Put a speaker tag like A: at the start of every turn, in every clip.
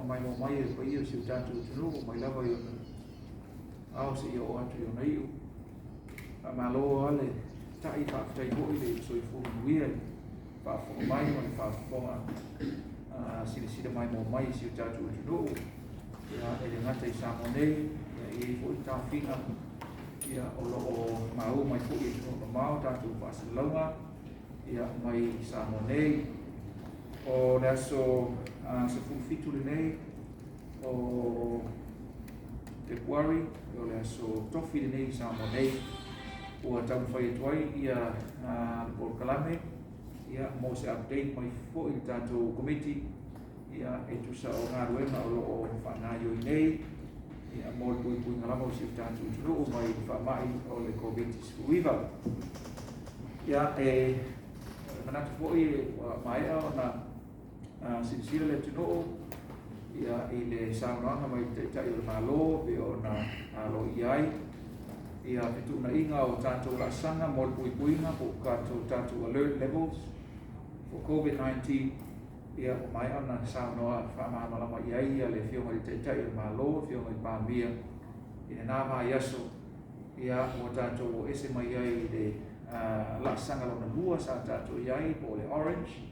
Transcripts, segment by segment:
A: maimoa mai a le paia o si o tatou atunuu mai lava i ona ao seia oo atu i ona iu. Faamalo lava le ta'i, faafetai foi le soifua manuia i le faafofoga mai ma le faafofoga silasila maimoa mai i si o tatou atunuu. Ia, e le gata i Samoa nei, ia, e i ai foi taofiga ia, o lo o maua mai foi i atunuu mamao tatou faasalalauga ia, mai Samoa nei. O le aso 17 lenei o Fepuari, o le aso Tofi lenei i Samoa nei, ua taumafai atu ai ia le polokalame ia, mo se update mai foi le tatou komiti ia, e tusa o galuega o lo o faagaioi nei ia, mo le puipuiga lava o si o tatou atunuu mai le faamai o le Koviti-19. Ia, e manatu foi ua maea ona silasila le atunuu ia, i le saunoaga mai le Taitai o le Malo pei ona aloaia ai ia fetuunaiga o tatou laasaga mo le puipuiga po o tatou alert levels for COVID-19. Ia, ua maea ona saunoa faamalamalama i ai ia le Afioga i le Taitai o le Malo, Afioga i le Palemia i lena vaiaso. Ia, ua tatou o ese mai ai i le laasaga lona lua sa tatou i ai po o le orange.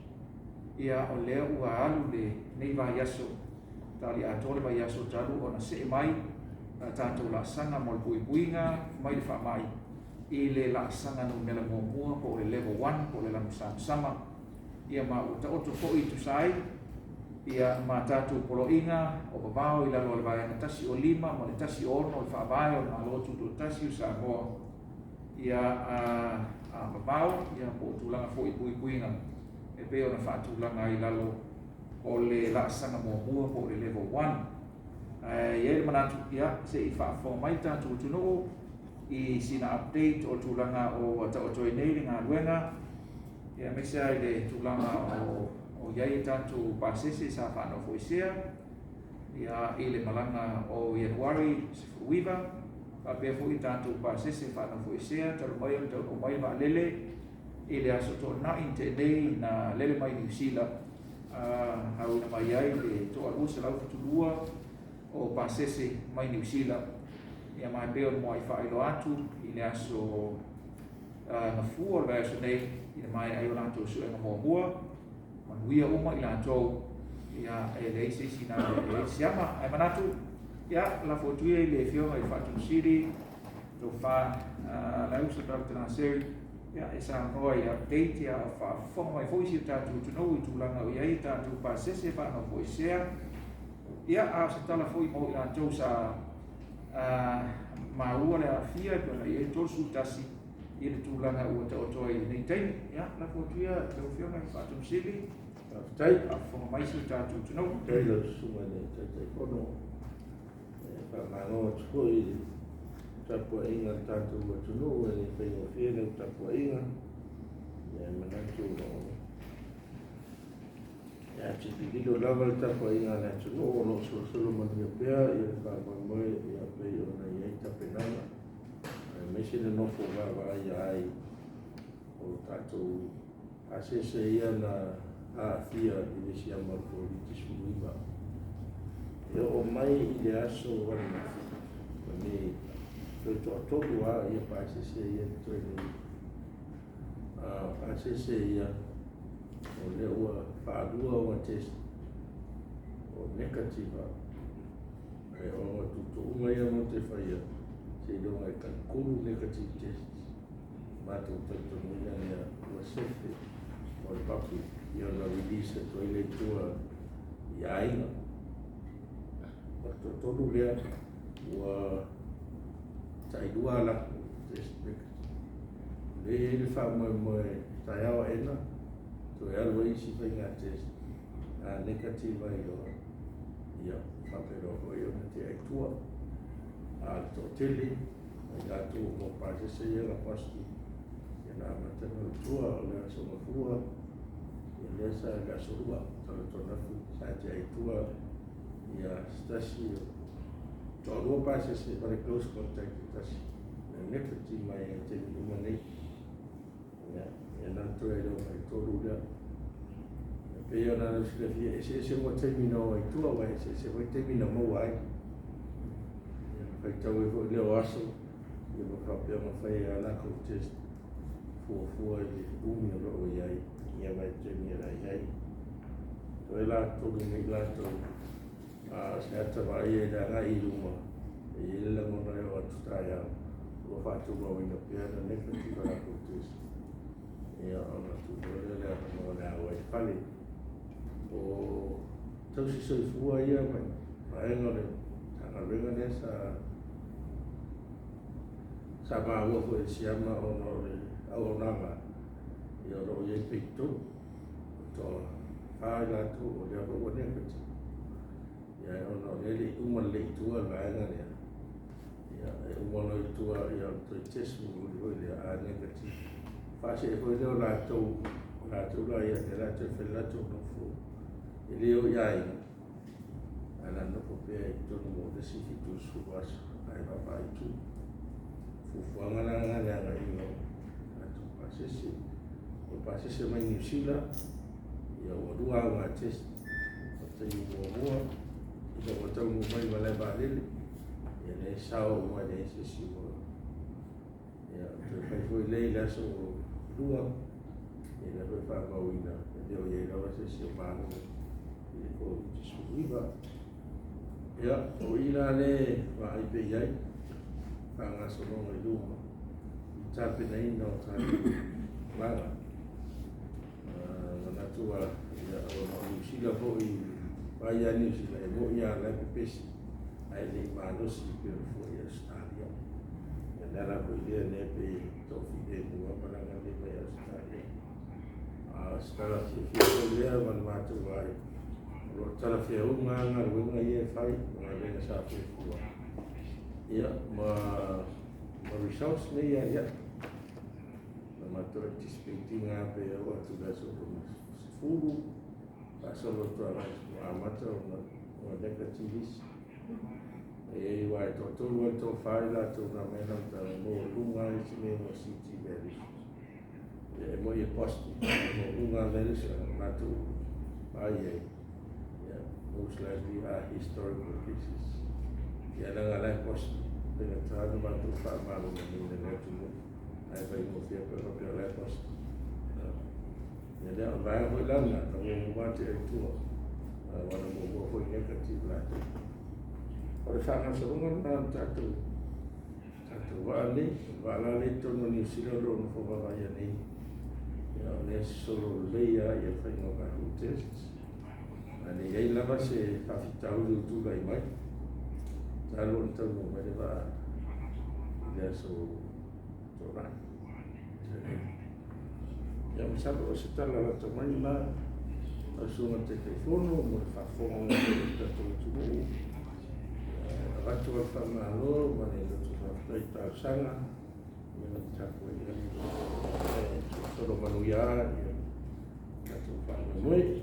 A: Ia, o lea ua alu lenei vaiaso, tali atoa le vaiaso talu ona see mai tatou laasaga mo le puipuiga mai le faamai i le laasaga numera muamua po o le level 1 po o le lanu samasama. Ia, ma ua taoto foi tusa ai ia ma tatou poloaiga o vavao i lalo o le vaega 105 ma le 106 o le Faavae o le Malo Tutoatasi o Samoa ia a vavao ia po o tulaga foi puipuiga e pei ona faatulaga ai lalo o le laasaga muamua po o le level 1. Ae i ai le manatu ia se i faafofoga mai tatou atunuu i sina update o tulaga o taoto ai nei le galuega, ia aemaise ai le tulaga o i ai tatou pasese sa faanofoesea ia i le malaga o Ianuari 19, faapea foi tatou pasese faanofoesea talu mai ona taunuu mai le vaalele i le aso Toonai na tea nei na lele mai Niu Sila, auina mai ai le 272 o pasese mai Niu Sila. Ia, ma e pei ona muai faailoa atu i le aso Gafua o le vaiaso nei i le maea ai o latou suega muamua, manuia uma i latou, ia, e leai se isi na e ai siama. Ae manatu, ia, lafo atu ia i le Afioga i le Faatonusili, Tofa Leausa Dr. Naseri, ia, e saunoa i le update, ia, faafofoga mai foi si o tatou atunuu i tulaga o i ai tatou pasese faanofoesea. Ia, a o se tala foi mo i latou sa maua le aafia e pei ona i ai 31 i le tulaga ua taoto ai i lenei taimi. Ia, lafo atu ia lau Afioga i le Faatonusili.
B: Faafetai.
A: Faafofoga mai si o tatou atunuu.
B: Faafetai lau susuga i le Taitaifono. E faamalo atu foi i le tapuaiga a le tatou atunuu, e le faigofie lau tapuaiga. E manatu o lo o e atilililo lava le tapuaiga a le atunuu, o lo o solosolo manuia pea ia le faamoemoe ia pei ona i ai tapenaga, aemaise le nofo vaavaaia ai o tatou pasese ia na aafia i le siama o le Koviti-19. E oo mai i le aso ananafi, nei toe toatolu lava ia pasese ia totoe nei. Pasese ia o lea ua faalua ona test o negative, ae o tuutuuga ia matou te faia seiloga e taitolu negative test matou talitonuina lea ua safe mo le public, ia ona release atu ai lea i tua i aiga. O le toatolu lea ua tailua latou test negative. O lea e i ai le faamoemoe taeao aena toe alu ai isi faiga test, a negative ai loa, ia faapea foi ona tea i tua. A le toatele o i latou o pasese ia na positive, ia na amata ona o i tua o le aso Gafua, ia lea sa i le aso Lua Talatonafu sa tea i tua ia se tasi o toalua pasese ma le close contact e tasi na negative mai ai taimi uma nei. Ia, ia na toe leo mai tolu lea. Pei ona lau silafia, e eseese uma taimi na o ai i tua, aua e eseese foi taimi na maua ai. Ia, ona faitau ai foi lea o aso, ia ma faapea ona fai ai lava latou test fuafua i le umi o lo o i ai i ia vaitaimi e la i ai. Toe latou nei latou a o se ata vaaia i le agai i luma, e i ai le lagona e oo atu taeao, ua faatumauina pea le negative a latou test, ia ona tuu loa lea o le avanoa o le a o ai i le fale. O tausi soifua ia ma vaega o le Matagaluega lea sa sa maua foi e le siama ona o le auaunaga, ia o lo o i ai pei tolu toafa i latou o lea foi ua negative. Ia ae ona o lea e le i uma lelei i tua le vaega lea, ia e uma loa i tua ia ona toe test mulimuli foi lea, a negative, faasee foi lea o latou, o latou la ia lea o le a toe fai le latou nofo e le o i aiga, ae o le a nofo pea i totonu mo le isi 70 aso ae vaavaai i tua. Fuafuaga la na i le agaiga o tatou pasese. O le pasese mai Niu Sila, ia ua lua auga test. O le taimi muamua, ina ua taunuu mai i malae vaalele, ia lea e sao uma e leai se isi ua... Ia toe fai foi lea i le aso lua, ia lea foi e faamauina e le o i ai lava se isi o maua i le Covid-19. Ia, o i la lea e vaai pea i ai, faagasologa i luma i le tapenaina o tatou malaga. Manatu lava, ia, ona o Niu Sila foi, vaai ia Niu Sila, e moni lava o la e pepesi, ae le i malosi pei ona fua i Ausetalia. Ia, o le ala foi lea lea pei e toafilemu lava malaga nei mai Ausetalia. A o se tala fiafia foi lea ma le matou vaai, o lo o talafeauga lava galuega ia e fai ma galuega sa fuafua, ia, ma results nei ia ia. Na matou anticipate ina pe oo atu i le aso 10, faasolo atu agai ua amata ona negative isi. E i ai aua e toatolu lava le toafa i latou na aumai le amataga, e maualuluga lava isi mea ua CT values. Ia e moni e positive, e maualuluga lava values a matou vaai i ai. Ia, most likely are historical cases. Ia leaga la e positive, faigata ona matou faamalamalamaina i le atunuu, ae faigofie pe faapea o la e positive. Ia lea, o le vaega foi la lena, na muamua tea i tua, aua na muamua foi negative latou. O le faagasologa lena o le tatou tatou vaa nei, o le vaa la lea i totonu o Niu Sila o lo o nofo vaavaaia nei. Ia, o lea e sosolo lelei lava le faiga o tatou tests. Ae le i ai lava se faafitauli o tulai mai, talu ona taunuu mai le vaa i le aso Toonai. Ia, masalo o se tala lata mai lena lau Susuga i le Taitaifono mo le faafofoga mai o le tatou atunuu. E avatu le faamalo ma le loto faafetai i talosaga ia ma le tapuaiga e solo manuia ia tatou faamoemoe.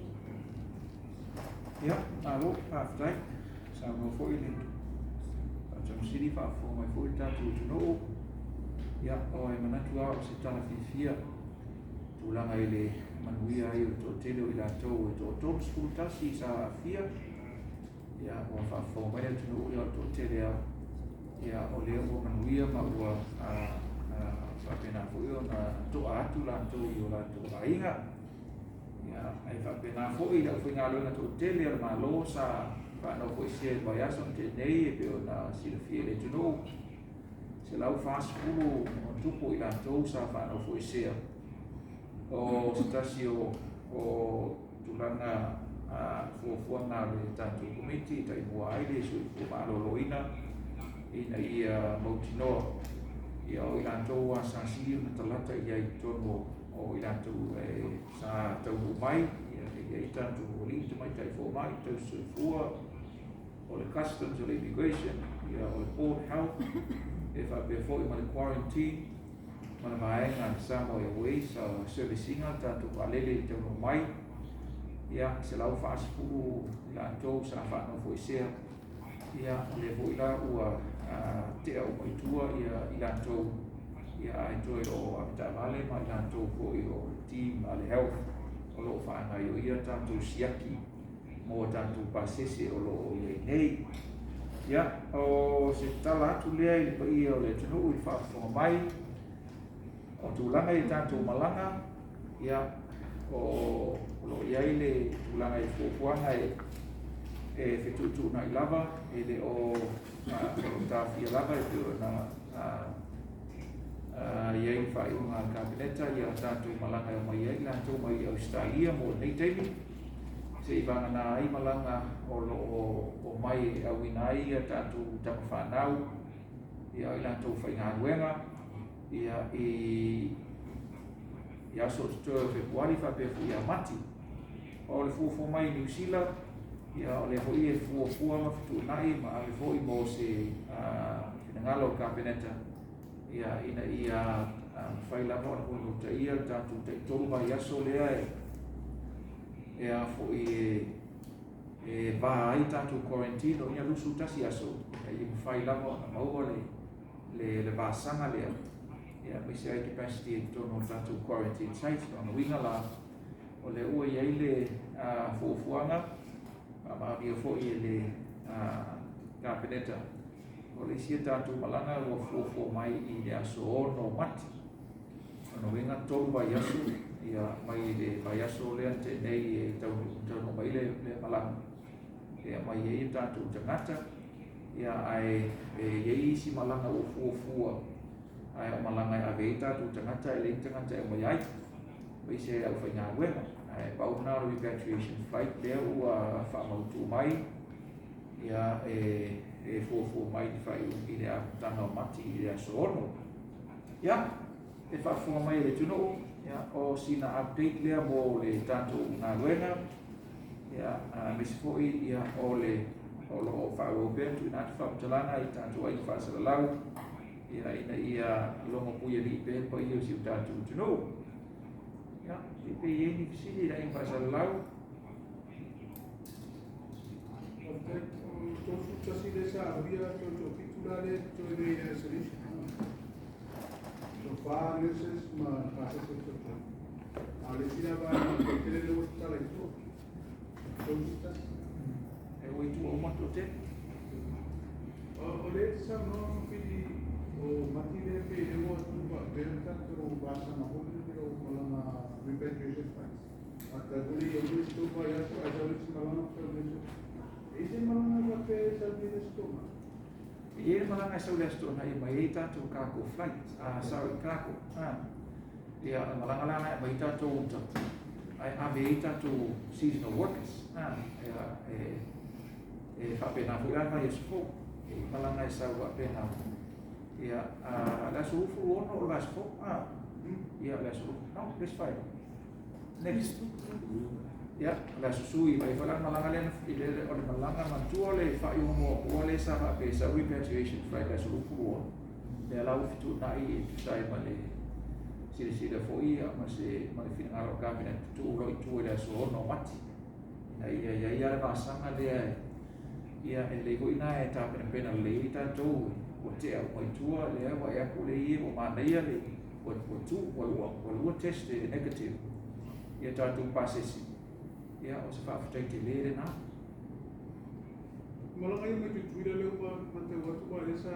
A: Ia, malo, faafetai. Saunoa foi le Faatonu Sili, faafofoga mai foi le tatou atunuu. Ia, o e manatu lava o se tala fiafia tulaga i le manuia ai o le toatele o i latou e toa-31 sa aafia. Ia, ua faafofoga mai le atunuu, ia o le toatele lava, ia o lea ua manuia ma ua faapena foi ona to'a atu latou i o latou aiga. Ia, ae faapena foi le aufaigaluega toatele a le Malo sa faanofoesea i le vaiaso na tea nei e pei ona silafia e le atunuu, 140 ma tupu i latou sa faanofoesea. O se tasi o tulaga fuafuaga a le tatou Komiti e taimua ai le soifua maloloina ina ia mautinoa ia o i latou lava sa sili ona talata i ai i totonu o i latou e sa taunuu mai, ia e i ai tatou alii ma tamaitai fomai, tausisoifua, o le customs, o le immigration, ia o le port health, e faapea foi ma le quarantine ma le vaega a le Samoa Airways sa service ina le tatou vaalele i le taunuu mai, ia 140 i latou sa faanofoesea, ia o lea foi la ua tea uma i tua ia i latou, ia ae toe o avetaavale ma i latou foi o le team a le health. o lo o faagaioia tatou siaki mo tatou pasese o lo o i ai nei. Ia, o se tala atu lea i le paia o le atunuu i le faafofoga mai o tulaga i tatou malaga. Ia, o lo o i ai le tulaga i fuafuaga e fetuutuunai lava, e le o taofia lava e pei ona i ai le faaiuga a le Kapeneta ia tatou malaga e omai ai latou mai Ausetalia mo lenei taimi, se i vagana ai malaga o lo o omai e auina ai ia tatou tamafanau, ia i latou faigaluega, ia i aso o totoe o Fepuari faapea foi ia Mati. O le fuafua mai i Niu Sila, ia o lea foi e fuafua ma fetuunai ma ave foi mo se finagalo o le Kapeneta, ia ina ia mafai lava ona mulimulitaia le tatou tai-3 vaiaso lea e a foi e va ai tatou quarantine o ina 21 aso, ia mafai lava ona maua le vasaga lea, ia aemaise ai capacity i totonu o tatou quarantine sites. O lona uiga la, o lea ua i ai le fuafuaga faamaonia foi e le Kapeneta, o le isi a tatou malaga ua fuafua mai i le aso 6 Mati. O lona uiga 3 vaiaso, ia mai le vaiaso lea na tea nei e taunuu mai le malaga, e aumai ai tatou tagata, ia ae e i ai isi malaga ua fuafua, ae o malaga e ave ai tatou tagata e leai ni tagata e aumai ai, aemaise ai aufaigaluega. Ae pau lena o le repatriation flight lea ua faamautu mai, ia e fuafua mai i le amataga o Mati i le aso 6. Ia, e faafofoga mai e le atunuu, ia, o sina update lea mo le tatou galuega, ia, aemaise foi ia, o le o lo o faaauau pea tuuina atu faamatalaga i tatou aiga faasalalau, ia, ina ia logo puialii pea le paia o si o tatou atunuu. Ia, pe i ai ni fesili i le aiga faasalalau.
C: Tasi le sa avia tau fitu la le toe nei isolation. So fa nurses ma pasese to. A le sila ba ma tele le o tala i to. 31.
A: E ua i tua uma to te.
C: O le sa no fi o mati le pe le o tu ba be ta to ba sa ma ho le o malanga repatriation flights. A ta guli o le sto ba ya so a sa le malanga pa le so. E se malanga ba pe sa le sto ma.
A: E i le malaga e sau le aso toonai e mai ai tatou cargo flight, sorry, cargo. Ia, le malaga la na e mai tatou uta, ae ave ai tatou seasonal workers. Ia, e faapena foi la le vaiaso fou. E malaga e sau faapena. Ia, le aso 26 o le vaiaso fou. Ia, le aso, no, this Friday. Next. Ia, le aso sui, mai foi la malaga lea i le o le malaga matua le faaiuga muamua le sa faapea sau repatriation flight le aso 26. Lea la ua fetuunai e tusa ai ma le silasila foi ma se ma le finagalo o le Kapeneta tuu loa i tua i le aso 6 Mati. Ina ia i ai lava le vasaga lea ia e lelei foi na e tapenapena lelei ai tatou ua tea uma i tua lea ua e atu le ia ua manaia le ua tu ua lua test e negative ia tatou pasese. Ia, o se faafetai tele lena.
C: Malaga ia mai Tutuila le ua matau atu ba le sa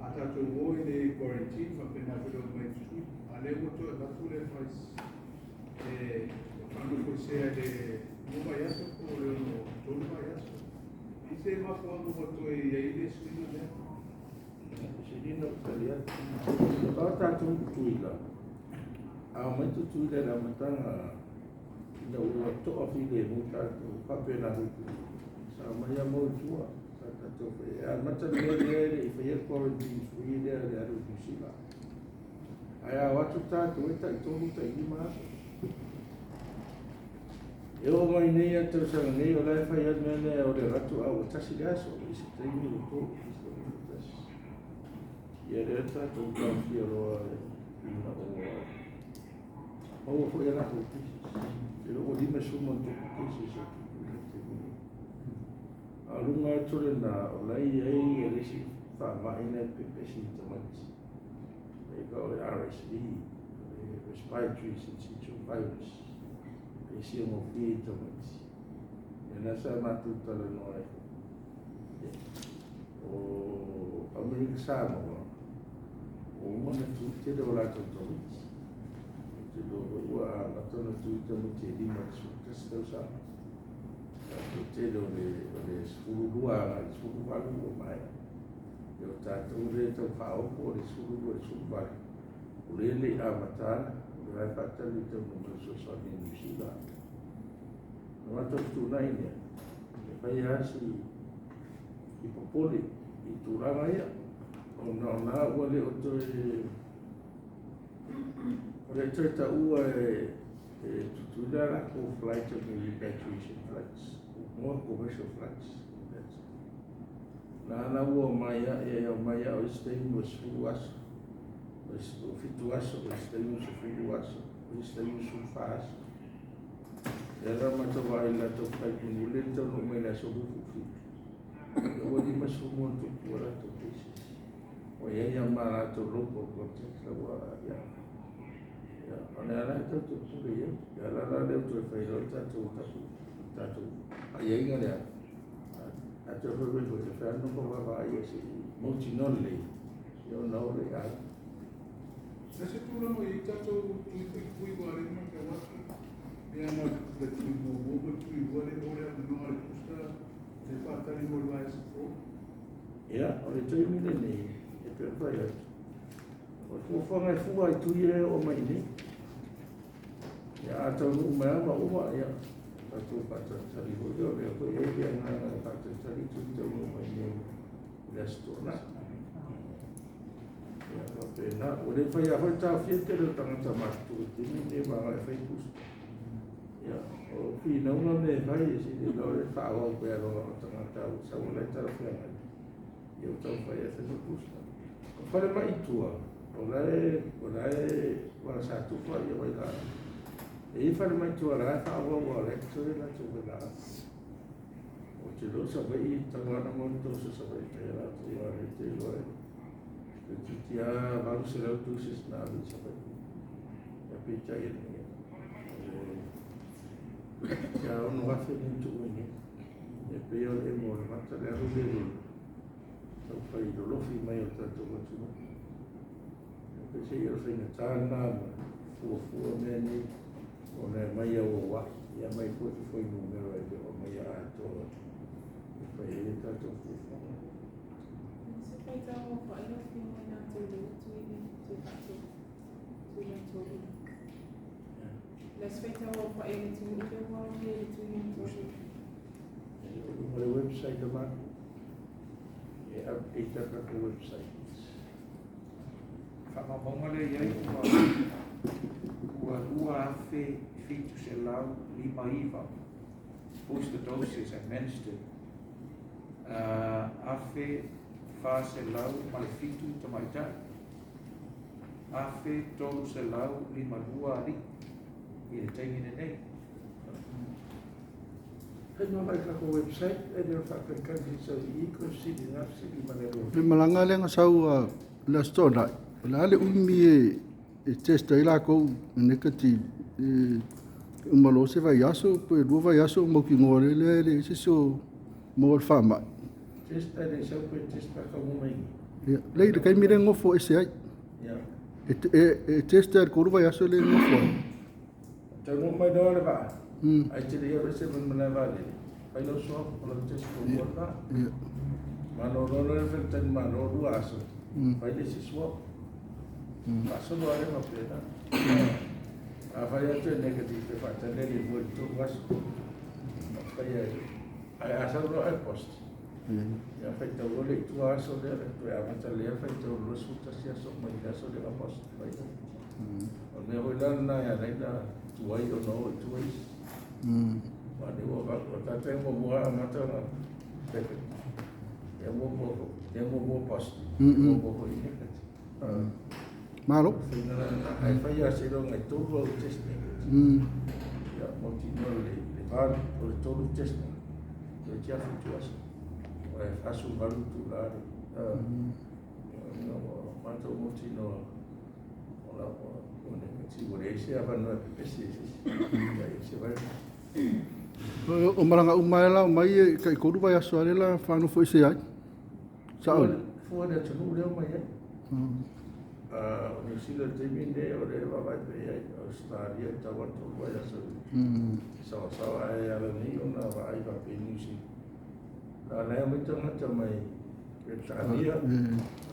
C: a tatou o i le quarantine faapena foi le mai Tutuila. A le ua toe avatu le advice e faanofoisea i le 2 vaiaso po o le 3 vaiaso. I se mafuaaga ua toe i ai le suiga lea.
B: Selina o tali atu. O tatou Tutuila, a mai Tutuila i le amataga ina ua to'a filemu tatou faapena foi Tutuila. Sa mai a mau i tua, sa tatou fai. E amata le mea lea e le i faia le quarantine free lea le alu i Niu Sila. Ae a o atu tatou e tai-3 tai-5 aso. E oo mai nei a tausaga nei o la e fai le mea lea o le alu atu a ua tasi le aso, i se taimi ua 3, i se taimi ua tasi. Ia lea tatou taofia loa ina ua maua foi a latou cases. E lo ua 53 cases o Tutuila i le taimi nei. A o luga atu lena o la e i ai le isi faamai na e pepesi i tamaiti. E ka o le RSV, le Respiratory Syncytial Virus. E sia gofie i tamaiti. Ia lena sa matou talanoa ai foi. Ia, o Amerika Samoa, ua uma ona tui tele o latou tamaiti. Ou te iloa foi ua amata ona tui tamaiti e 5 i le 11 tausaga. Tatou tele o le 12 agai i le 18 ua maea. Ia o tatou lea e tau faaopo o le 12 i le 18, o lea e le i amata, o lea e faatali i taunuu mai fesoasoani a Niu Sila. Na matou fetuunai lea, e fai lava si i popole i tulaga ia, ona o la ua le o toe, o le toe taua e Tutuila latou flight o repatriation flights, more commercial flights. Na la ua omai a, ia omai a o isi taimi ua 10 aso, o 7 aso, o isi taimi ua 12 aso, o isi taimi ua 14 aso. Ia la matou vaai i latou flight mulimuli le taunuu mai le aso 27. Ia ua 50 ma ona tupu o latou cases. Ua i ai lava ma latou local contact la ua ia. Ia, o le ala e tatou pule i ai. Ia ala la lea ua toe fai loa le tatou aiaiga lea. A toe fai mai foi, e fai lava nofo vaavaai ia se i mautinoa lelei, ia ona o lea i aiga.
C: Le se tulaga i tatou tui puipui ua le matau atu e ana le tui muamua ma le tui lua le o le avanoa le booster le faatali mo le vaiaso fou.
B: Ia, o le taimi lenei, e pei ona fai atu, o le fuafuaga e fua i tui ia e oo mai i inei. Ia, a taunuu mai lava uma, ia, tatou faatalitali foi lea, o lea foi e i ai le agaga e faatalitali tui taunuu mai i inei i le Aso Toonai. Ia, faapena. Ua le mafai lava foi ona taofia le tele o tagata matutua i le taimi lenei ma agai e fai booster. Ia, o finauga mea e fai, e sili loa le faaauau pea loa o tagata ua sau o la e talafeagai, ia ua taumafai e fai booster. O falemai i tua, o la e wala sa tufa ia wai la. E i falemai i tua la e faaauau o la e totoe latou vailaau. O te loa sa vai i tauana mo ni tausa sa vai fai latou ia le te loa e. Te titi a 800 doses na alu i Savaii. Ia peitai ane ia. Ia ono afe ni tuu i nei. E pei o le emo o le mata le alu le le tau fai lolofi mai o tatou atunuu. Ia pe se i o le faigata lena ma fuafua mea nei ona e mai au auai, ia mai foi te fuainumera e le o mai atoa e fai ai le tatou fuafuaga.
D: Se faitau o whaia whio mai nā te le utu i nei te whato tui nei tōru. Le se faitau o whaia le tunu i le wā le tui nei tōru.
B: O luga le website o mātou. E update a tatou website.
A: Whakamaumaunga le iai ua 2,759 booster doses administered. 1,407 tamaitai. 1,352 ali'i i le taimi lenei.
B: Fai ma mai tatou website, e le o faatalitali sau i i koe fesili na fesili ma le lua.
E: Le malaga lea na sau le Aso Toonai, o le a le umi e test ai lakou negative e uma loa se vaiaso pe 2 vaiaso mautinoa lea lea e leai se isi o maua le faamai.
B: Test ai le sau pe test ka mo mai.
E: Ia, lei le taimi lea nofo ese ai.
B: Ia.
E: E test ai le 3 vaiaso le nofo ai.
B: Taunuu mai loa le vaa. Ai te le ia rese mai malae vaalele. Fai lau swab o lau test muamua lena.
E: Ia.
B: Malolo loa le faletalimalo 2 aso. Fai le isi swab. Faasolo lea faapena. A fai atu e negative e faatali le 2 i le 3 aso. Fai ai. Ai a sau loa e post. Ia faitau loa le i tua aso lea, toe amata lea faitau 21 aso mai le aso lea post. Fai loa. O le mea foi la lena e ala ai na tuai ona o i tua isi. Ma le ua o tatou muamua amata ona negative. Ia muamua ia muamua positive. Muamua foi negative.
E: Malo.
B: Faiga la lena. Ae fai lava seiloga i 3 au test negative. Ia mautinoa le 8 o le 3 test na. Toe tiafi tu aso. O e 48 itula le. Ia ua matou mautinoa o la ua Ua negative, ua leai se avanoa e pepesi ai se isi. Leai se virus.
E: O malaga uma lava la omai e tai-3 vaiaso lava lea o le a faanofoesea ai. Sa'o?
B: Fua i le atunuu lea e omai ai. O Niu Sila i le taimi lenei o lea e vaavaai pea i ai. Ausetalia e tatau lava ona 3 vaiaso i saoasaoa ae ala nei ona vaai faapea i Niu Sila. A o la e omai tagata mai Peretania,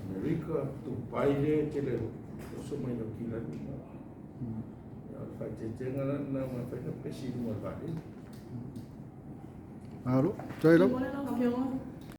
B: Amerika, Dubai lea e tele oso mai Niu Kilani. O le faaeteetega la lena ua mafai ona pepesi i luga o le vaalele.
E: Malo, faafetai lava.
D: Lau Afioga.